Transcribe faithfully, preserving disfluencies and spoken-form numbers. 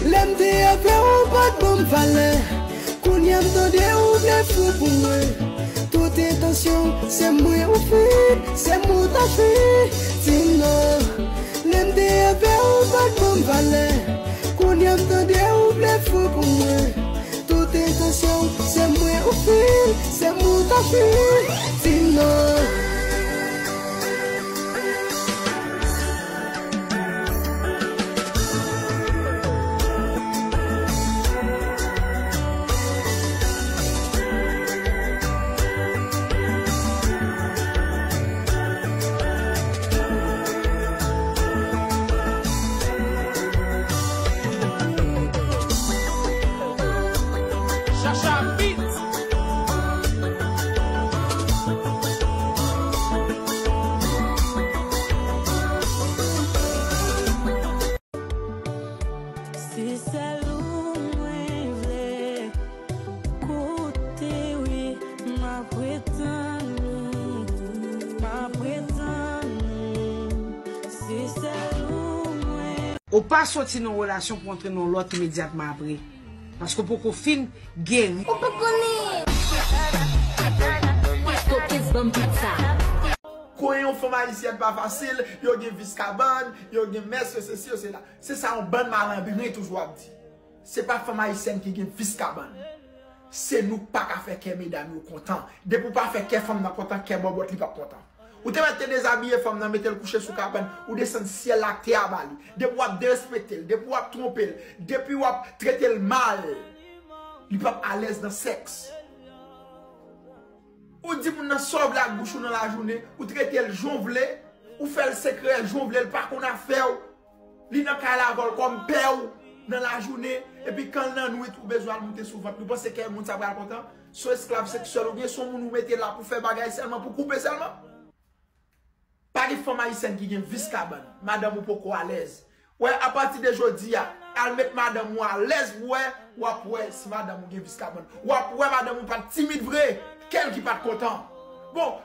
Lè m te avè w, ou pa t ban m valè. Kounye a m tande ou vle fou pou mwen. Tout entansyon, se mwen ou fin, se mwen ou ta fin. Di m non. Lè m te avè w, ou pa t ban m valè. Kounye a m tande ou vle fou pou mwen. Tout entansyon, se mwen ou fin, se mwen ou ta fin. Di m non. Chacha Beats. Se sèl ou mwen vle koute, wi, m ap ret tann ou, m ap ret tann ou, se sèl ou mwen. Ou pa soti nan yon relasyon pou antre nan yon lòt imedyatman apre. Paske w poko fin geri. Ou pa konnen. Stokis ban m pizza. Konyen yon fanm ayisyèn pa fasil, yo gen vis kabann, yo gen mès, yo sesi, yo sela. Se sa yon bann malandren toujou ap di. Se pa fanm ayisyèn ki gen vis kabann. Se nou k pa ka fè kè medam yo kontan. Depi w pa fè kè fanm nan kontan, kè bòbòt li p ap kontan. Ou te mèt te dezabiye fanm nan, mete l kouche sou kabann, ou desann syèl la ak tè a ba li. Depi w ap derespekte l, depi w ap twonpe l, depi w ap trete l mal, li p ap alèz nan sèks. Ou di moun nan sa w vle ak bouch ou nan lajounen, ou trete l jan w vle, ou fè l sekrè jan w vle, l pa konn afè w. Li nan kay la avè w kòm pè w nan lajounen, epi kan l nan nwit ou bezwen al moute sou vant li. Ou panse kè moun sa pral kontan? Se yon esklav seksyèl ou byen se yon moun ou mete la pou fè bagay sèlman, pou koupe sèlman? Pa gen fanm ayisyèn ki gen vis kabann. Madanm ou poko alèz. Wè, apati de jodi a, al met madanm ou alèz pou wè, w ap wè si madanm ou gen vis kabann. W ap wè madanm ou pa t timid vre, kè l ki pa t kontan. Bon,